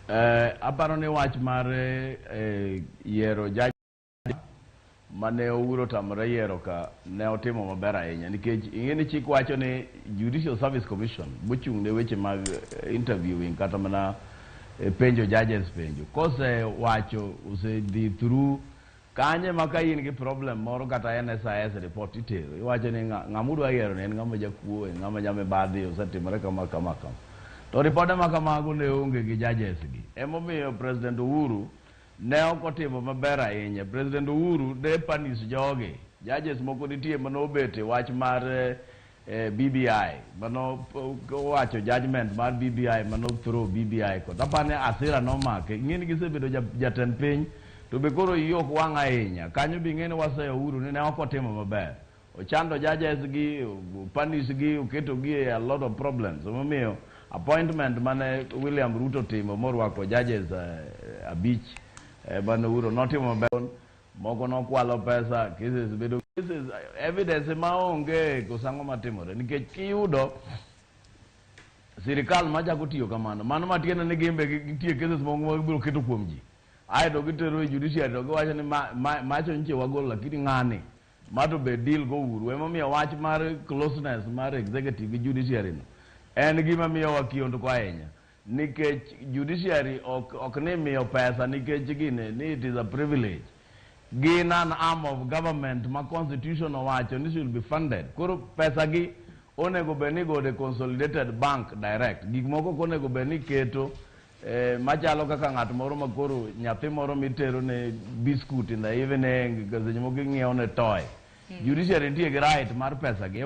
Aparo ni wach mar yiero judge mane Uhuru otamore yiero ka ne otimo maber ahinya, nikech ing'e ni chik wacho ni Judicial Service Commission mochung' ne weche mag interviewing kata mana penjo judges, penjo kosewacho, osedhi through kanye ma ka in gi problem moro kata NSIS report itero, iwacho ni ng'ama udwa yiero ni en ng'ama jakuo, en ng'ama jamibadhi, osetimore kama kama kama. To ripode ma kamago ne onge gi judges gi. Emomiyo President Uhuru ne ok otimo maber ahinya. President Uhuru ne punish jogi. Judges moko nitie manobet e wach mar BBI mano owacho judgment mar BBI mano throw BBI kod apani asira nomake. Ing'e ni gisebedo jatend piny to be koro iyi ok wang' ahinya kanyo be. Ing'e ni waseyo Uhuru ni ne ok otimo maber, ochando judges gi, punish gi, oketo gi e a lot of problems. Emomiyo appointment mane William Ruto timo morwako judges abich mane Uhuru notimo maber, moko nokwalo pesa, cases bedo cases, evidence maonge koso ang'o matimore, nikech kiyudo sirikal machako tiyo kamano, mano matiende ni gin be nitie cases moko ma gibiro keto kuom ji, aeto gitero e judiciary to giwacho ni macho nyiche wagolo, lakini ng'ani ma to be deal go uru. Emomiyo wach mar closeness mar executive gi judiciary no en gima miyowa kiondko ahinya, nikech judiciary ok ni miyo pesa nikech gine ni it is a privilege. Gin an arm of government ma constitution owacho ni should be funded. Koro pesa gi onego bed ni gode consolidated bank direct. Gik moko ok onego bed ni keto machalo kaka ng'at moro ma koro nyathi moro mitero ne biscuit in the evening, seche moko ing'iewo ne toy. Judiciary nitie gi right mar pesa gi.